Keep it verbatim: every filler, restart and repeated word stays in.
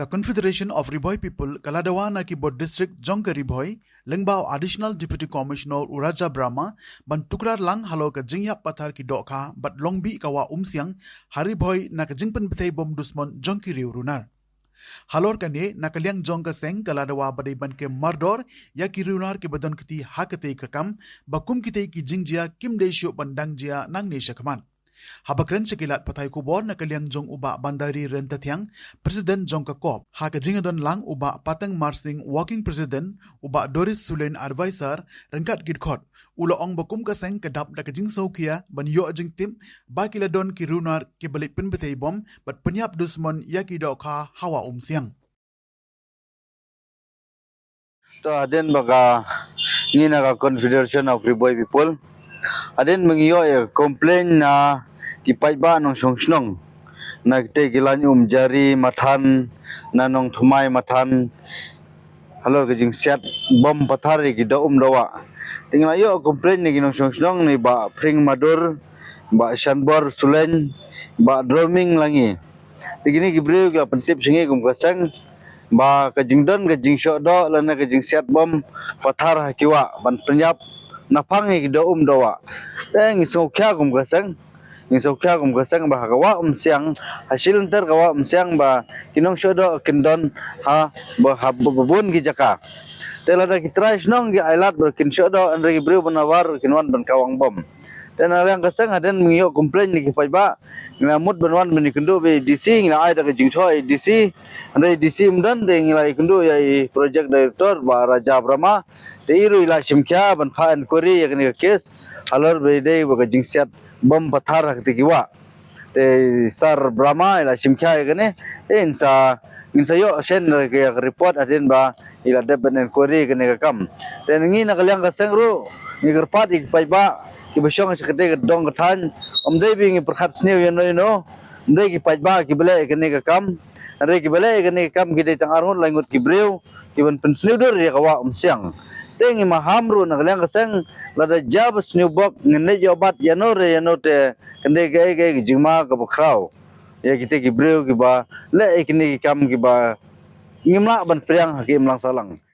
Confederation of Ri Bhoi People ka la dawa na ki bor district jong ka Ri Bhoi, lyngba u Additional Deputy Commissioner u Raja Brahma, ban tuklar lang halor ka jingïap pathar ki dohkha bad long bih ka wah Umsiang ha Ri Bhoi na ka jingpynbthei bom dusmon jong ki riew runar. Halor kane, na ka liang jong ka seng ka la dawa ba dei ban kem mardor ïa ki runar kiba don kti ha katei ka kam, ba kum kitei ki jingjia kim dei shuh ban dang jia nangne shakhmat. Haba kren sha ki lad pathai khubor na ka liang jong u Bah Bandari Ryntathiang, President jong ka COP, ha ka jingdon lang u Bah Pateng Marsing, Working President, u Bah Doris Sulein, Advisor, ryngkat ki dkhot, u la ong ba kum ka seng ka dap da ka jingsngewkhia ban ïoh jingtip ba ki la don ki runar kiba leit pynbthei bom bad pynïap dusmon ïa ki dohkha ha wah Umsiang. To hadien ba ka ngi na ka Confederation of Ri Bhoi People, hadien ba ngi ïoh ïa complain na ki paidbah nongshong shnong na kitei ki lain Umjari Mathan, na Nongthymmai Mathan, halor ka jingsiat bom pathar ïa ki doh um doh wah. Te ngi la ïoh complain na ki nongshong shnong na i Bah Pring Madur, Bah Shanbor Sulein, Bah Droming Langi. Te kine ki briew ki la pyntip sha ngi kum ka seng ba ka jingdon ka jingshoh doh lane ka jingsiat bom pathar ha ki wah ban pynïap naphang ïa ki doh um doh wah. Te ngi sngewkhia kum ka seng, ngi sngewkhia kum ka seng ba ha ka wah Umsiang, ha shilynter ka wah Umsiang ba ki nongshoh doh kin don ha ba ha ba bun ki jaka. Te lada ki trai shnong ki ailad ba kin shoh doh, hynrei ki briew ba nabar kin wan ban kawang bom. Te na liang ka seng hadien ba ngi ïoh complain na ki paidbah, ngi la mut ban wan ban ïakynduh bad i DC, ngi la ai da ka jingthoh i DC. Hynrei i DC um don, te ngi la ïakynduh ïa i Project Director Bah Raja Brahma. Te i ruh i la shim khia ban phah inquiry ïa kane ka case halor ba i dei ba ka jingsiat bom pathar ha kata ki wah. Te Sir Brahma i la shim khia ïa kane, te in sa ngin sa ïoh send ïa ka report hadien ba i la dep ban inquiry ïa kane ka kam. Te ngi na ka liang ka seng ruh ngi kyrpad ïa ki paidbah kiba shong sha katei ka dong ka thaiñ, ym dei ba ngi pyrkhat sniew ïano ïano, ym dei ki paidbah kiba leh ïa kane ka kam, hynrei kiba leh ïa kane ka kam ki dei tang arngut laingut ki briew ki ban pynsniew dur ïa ka wah Umsiang. Te ngi maham ruh na ka liang ka seng, lada jia ba sniew bok ngin leit ïoh bat ïano re ïano te, kan dei kaei kaei ka jingma kaba khraw ïa kita ki briew kiba leh ïa kine ki kam kiba ngim lah ban pdiang ha ki imlang sahlang.